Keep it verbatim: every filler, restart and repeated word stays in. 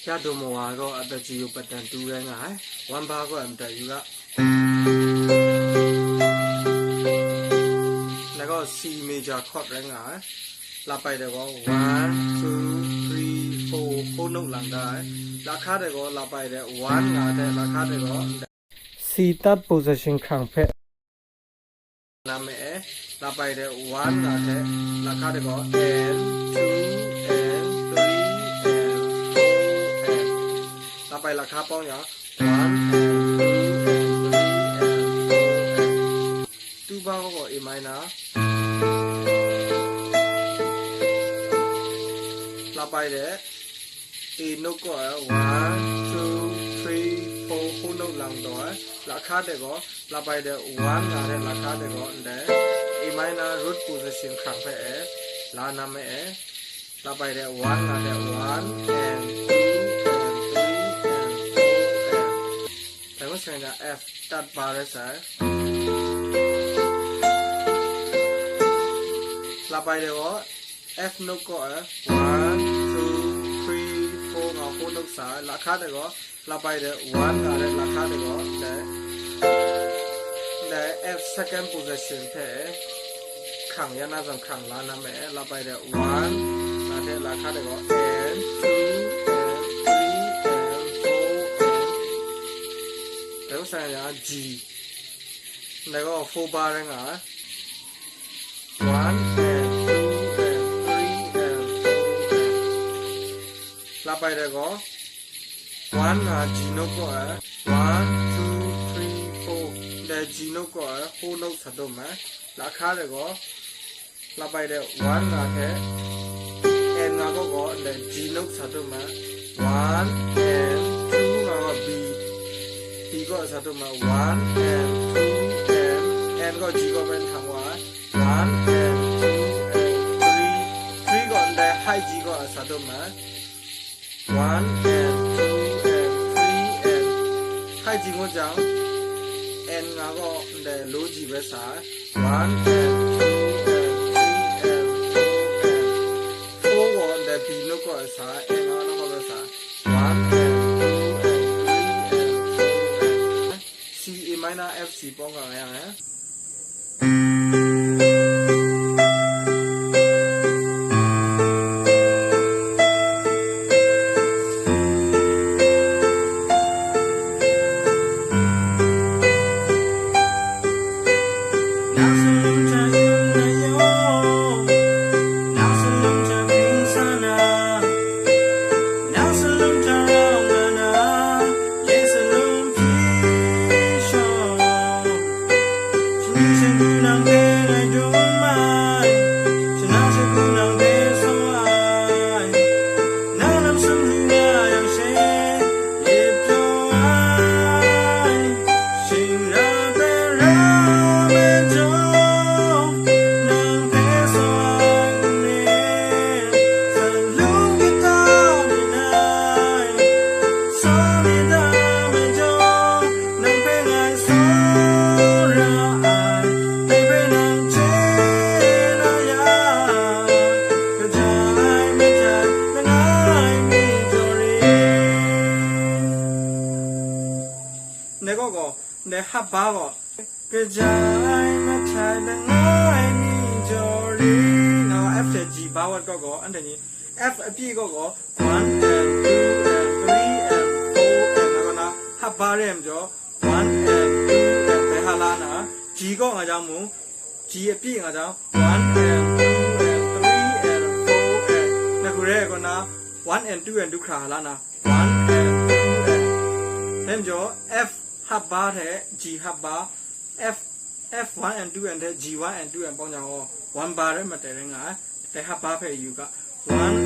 ရဒိုမဝါကော အပျတ် G ကို ပတန်တူးဝဲငါ one bar ကော အမတန်ယူရ แล้วก็ C major chord ရဲငါ လပိုက်တဲ့ကော one two three four ဟိုးနှုတ်လန်တာ လခါတဲ့ကော လပိုက်တဲ့ one ငါတဲ့ လခါတဲ့ကော C third position ခရံဖက် နာမည် လပိုက်တဲ့ one ငါတဲ့ လခါတဲ့ကော and two and three and four and လပိုက်လခါပေါင်းရ one and two and three and four and တူးပါးကော A minor လပိုက်တဲ့ A note ကော one two three four ဟိုးနှုတ်လန်တော့ လခါတဲ့ကော လပိုက်တဲ့ one ငါတဲ့ လခါတဲ့ကော and A minor root position ခရံဖက် လနာမည် လပိုက်တဲ့ one ငါတဲ့ one and two and three and four and ဒါမှမဟုတ် F တတ်ပါရဲဆိုင် လပိုက်တဲ့ကော F note ကော one two three four ငါ ဟိုးနှုတ်စာ လခါတဲ့ကော လပိုက်တဲ့ one ငါတဲ့ လခါတဲ့ကော တဲ့ တဲ့ F second position ဖက် ခရံရနာဇံခရံလနာမည် လပိုက်တဲ့ one ငါတဲ့ လခါတဲ့ကော and two and three and four and ဒါမှမဟုတ် G แล้วก็ four bar ရဲငါ one and two and three and four and လပိုက်တဲ့ကော one ငါ G note ကော one two three four တဲ့ G note ကော ဟိုးနှုတ်စာတော့မှာ လခါတဲ့ကော လပိုက်တဲ့ one ငါဖက် and ငါကောကော and G note စာတော့မှာ one and two ငါကော B B ကောစာတော့မှာ one and two and and ကော G ကောပဲထောင်ဝါ one and two and three three ကော and high G ကောစာတော့မှာ one and two and three and high G ကိုကြောင့် and ငါကော and low G ပဲစာ one and two and three and four and four ကော and B note ကောအစာ and ငါကောပဲစာ one and two and three and four and C A minor F C ပေါင်းကရရမယ်။ နေကောကော နေဟပ်ပါကော ကကြိုက်မထိုက်လငိုင်းမီးကြော်ရီ နော် F တဲ့ G ဘာဝတ်ကောကော အဲ့ဒါကြီး F အပြည့်ကောကော one and two and three and four and နော် ဟပ်ပါရဲမကြော် one and two and ပဲဟာလာနာ G ကောငါကြောင့်မူ G အပြည့်ငါကြောင့် one and two and three and four and နကရဲကောနာ one and two and ဒုက္ခဟာလာနာ one and two and ဟဲမကြော် F ဟပ်ပါတဲ့ G ဟပ်ပါ F F one and two and တဲ့ G one and two and ပေါင်းကြအောင် one bar ရဲမတဲရဲငါတဲဟပ်ပါဖဲယူက one